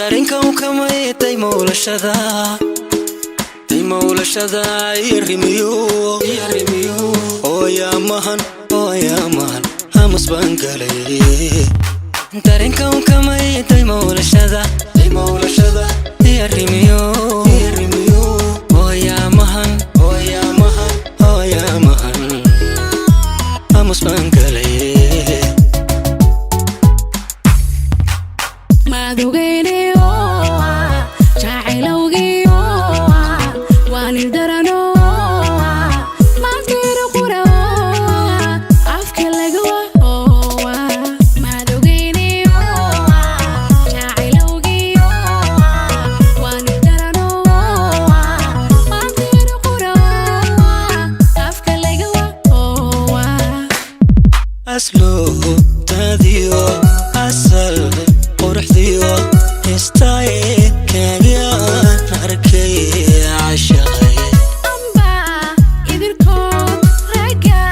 Dareenkan kamay daymowlashada, daymowlashada irimiyo, ooyaamahan, ooyaamahan hamus baan galay. Dareenkan kamay daymowlashada, daymowlashada irimiyo, ooyaamahan, ooyaamahan, ooyaamahan hamus baan galay. Madowgeyniyo jacaylowgiyo waanildarano maantayda qura afka laga. Madowgeyniyo jacaylowgiyo waanildarano maantayda qura afka laga. Asluubtaadiyo asal quruxdiyo istaaykaagaan arkay cashaqay. Amba idilkood ragga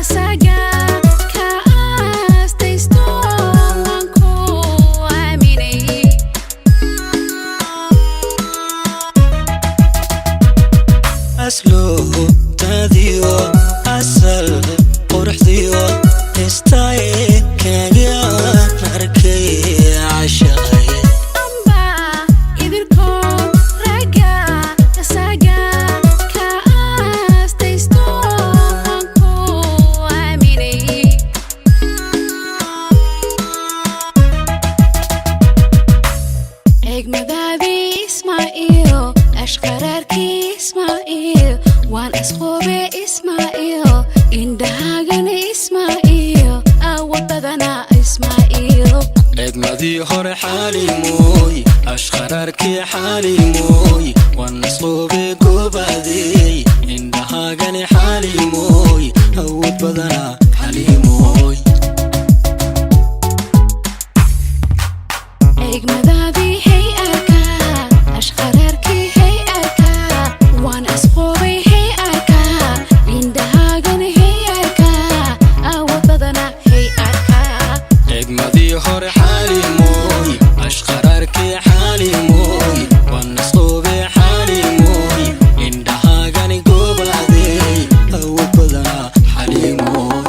isaga ka aastaysto waan ku aaminay. Asluubtaadiyo asal quruxdiyo istaaykaagaan arkay cashaqay. Amba idilkood ragga isaga ka aastaysto waan ku aaminay. Eegmadaadii Ismaaciil, ashqaraarkii Ismaaciil, waan asqoobe Ismaaciil, indhahaagana Ismaaciil, awood badana Ismaaciil. Eegmadii hore xaalimooy, ashqaraarkii xaalimooy, waan asqoobe goobaadey, indhahaagani xaalimooy, awood badana xaliimooy. Eegmadaadii hey arkaa, ashqaraarkii hey arkaa, waan asqoobay hey arkaa, indhahaagana hey arkaa, awood badana hey arkaa. Eegmadii hore xaalimooy, ashqaraarkii xaalimooy, waan asqoobe xaalimooy, indhahaagani goobaadey, awood badana xaliimooy.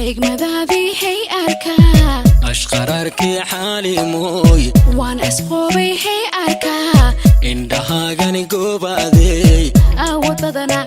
Eegmadaadii hey arkaa, ashqaraarkii xaalimooy, waan asqoobay hey arkaa, indhahaagani goobaadey, awood badana.